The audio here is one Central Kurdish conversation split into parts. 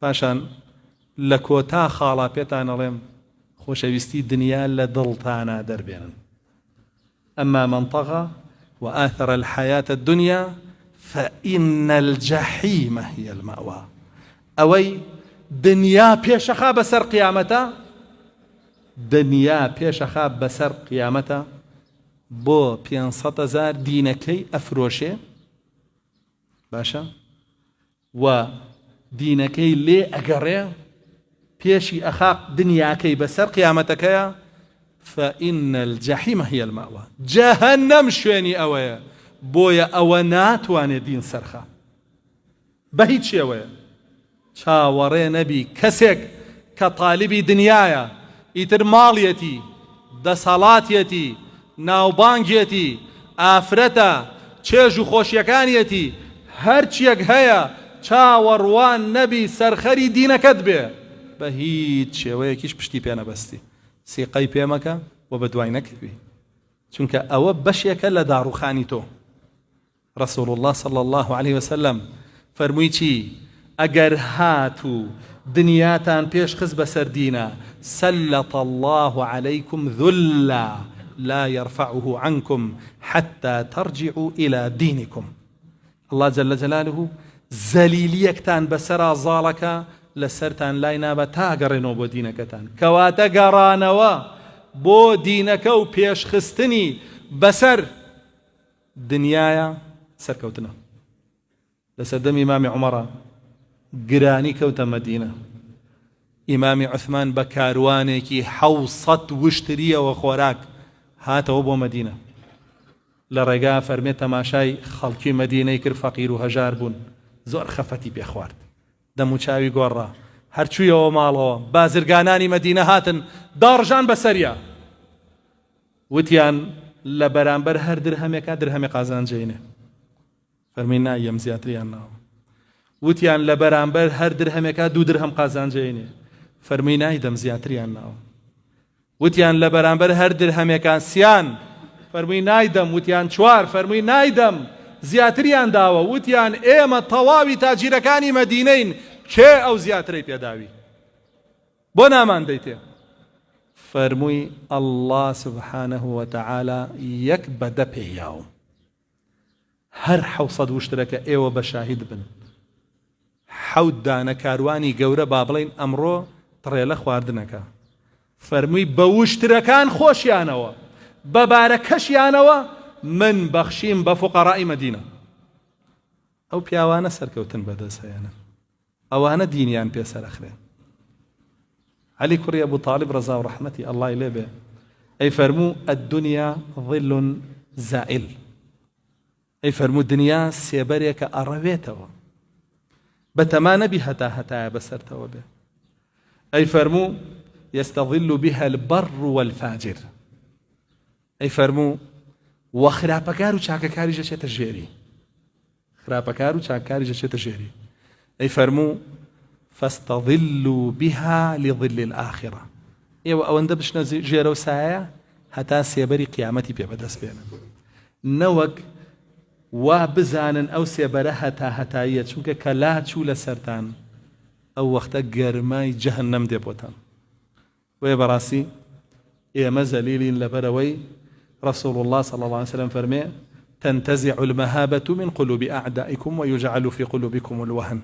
پاشان لە کۆتا خاڵا پێتان ئەڵێم خۆشەویستی دنیا لە دڵتانا دەربێنن اما من طغی وآثر الحیاة الدنیا فإن الجحیم هی المأوی ئەوەی دنیا پێشەخا بەسەر قیامەتە دنیا پێشەخا بەسەر قیامەتە بۆ 500 هزار دینەکەی ئەفرۆشێ باشە و دینەکەی لێ ئەگەڕێ پێشی ئەخا دنیاکەی بەسەر قیامەتەکەیا فإن الجحیم هی المأوى جەهەنەم شوێنی ئەوەیە بۆیە ئەوە ناتوانێ دین سەرخا بە هیچ شێوەیە چاوەڕێ نەبی کەسێک کە تالیبی دنیایە ئیتر ماڵیەتی، دەسەڵاتیەتی، ناوبانگیەتی، ئافرەتە، چێژ و خۆشیەکانیەتی، هەرچیەک هەیە چاوەڕوان نەبی سەرخەری دینەکەت بێ، بە هیچ شێوەیەکیش پشتی پێ نەبەستی، سیقەی پێ مەکە و بەدوای نەکەوی، چونکە ئەوە بەشێکە لە داڕوخانی تۆ. رسول اللە صلی اللە علیە وسلم فەرمووی چی؟ ئەگەر هاتوو دنیاتان پێش خست بەسەر دینا، سلط اللە علیکم ذلا لا یرفعه عنکم حتی ترجعوا الی دینکم، اللە جل جلاله زەلیلیەکتان بەسەرا زاڵەکا لەسەرتان لای نابا تا ئەگەڕێنەوە بۆ دینەکەتان، کەواتە گەڕانەوە بۆ دینەکە و پێشخستنی بەسەر دنیایە سەرکەوتنە. لە سەردەمی ئیمامی عومەڕا گرانی کەوتە مەدینە. ئیمامی عوسمان بە کاروانێکی 700 وشترییەوە خۆراک هاتەوە بۆ مەدینە. لە ڕێگا فەرمێ تەماشای خەڵکی مەدینەی کرد فەقیر و هەژار بوون، زۆر خەفەتی پێ خوارد. دەموچاوی گۆڕا. هەر چوویەوە ماڵەوە، بازرگانانی مەدینە هاتن داڕژان بەسەریا. وتیان، لە بەرامبەر هەر درهەمێکا درهەمێ قازانج ئەینێ. فەرمووی، نایەم زیاتریان ناوە. وتیان، لە بەرامبەر هەر درهەمێکا دوو درهەم قازانج ئەینێ. فەرمووی، نایدەم زیاتریان ناوە. وتیان، لە بەرامبەر هەر درهەمێکا سیان. فەرمووی، نایدەم. وتیان، چوار. فەرمووی، نایدەم زیاتریان داوە. وتیان، ئێمە تەواوی تاجیرەکانی مەدینەین، کێ ئەو زیاترەی پێداوی؟ بۆ نامان دەیتێ؟ فەرمووی، اللە سبحانە وتعالی یەک بە دە پێی یاوم، هەر 700 وشترەکە ئێوە بە شاهید بن، حەوت دانە کاروانی گەورە با بڵێین ئەمڕۆ تڕێلە خواردنەکە، فەرمووی بە وشترەکان خۆشیانەوە بە بارەکەشیانەوە من بەخشیم بە فوقەڕائی مەدینە. ئەو پیاوانە سەرکەوتن بەدەست هێنن. ئەوانە دینیان پێ سەرەخرێن. عەلی کوڕی ئەبو تاڵیب ڕەزا و ڕەحمەتی ئەڵڵای لێ بێ ئەی فەرموو الدنیا ظل زائل ئەی فەرموو دنیا سێبەرێکە ئەڕەوێتەوە بەتەما نەبی هەتا هەتایە بەسەرتەوە بێ ئەی فەرموو يستظل بها البر والفاجر ئەی فەرموو وە خراپەکار و چاکەکاریش دەچێتە ژێری خراپەکار و چاککاریش دەچێتە ژێری. ئەی فەرموو، فاستظلوا بها لظل الآخرە، ئێوە ئەوەندە بچنە ژێرەو سایە هەتا سێبەری قیامەتی پێ بەدەست بێنن، نەوەک وا بزانن ئەو سێبەرە هەتا هەتاییە، چونکە کە لاچوو لەسەرتان ئەو وەختە گەرمای جەهەنەم دێ بۆتان. بۆیە بەڕاستی ئێمە زەلیلین لەبەرئەوەی رسول اللە صلی اللە علیە وسلم فەرمێ تنتزع المهابة من قلوب اعدائکم ویجعل فی قلوبکم الوهن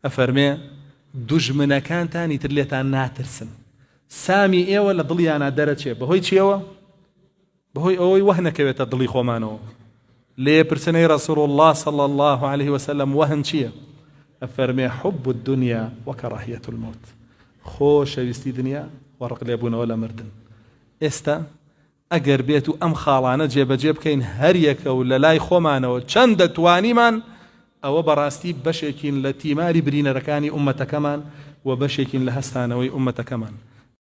ئەفەرمێ دوژمنەکانتان ئیتر لێتان ناترسن سامی ئێوە لە دڵیانا دەرەچێ بەهۆی چیەوە بەهۆی ئەوەی وەهن ئەکەوێتە دڵی خۆمانەوە لێ پرسن ئەی رسول اللە صلی اللە علیه وسلم وەهن چییە؟ ئەفەرمێ حب الدنیا وکراهیە الموت خۆشەویستی دنیا و ڕق لێبوونەوە لە مردن ئێستا ئەگەر بێت و ئەم خاڵانە جێبەجێ بکەین هەریەکە و لە لای خۆمانەوە چەند دەتوانیمان ئەوە بەڕاستی بەشێکین لە تیماری برینەرەکانی ئومەتەکەمان و بەشێکین لە هەستانەوەی ئومەتەکەمان.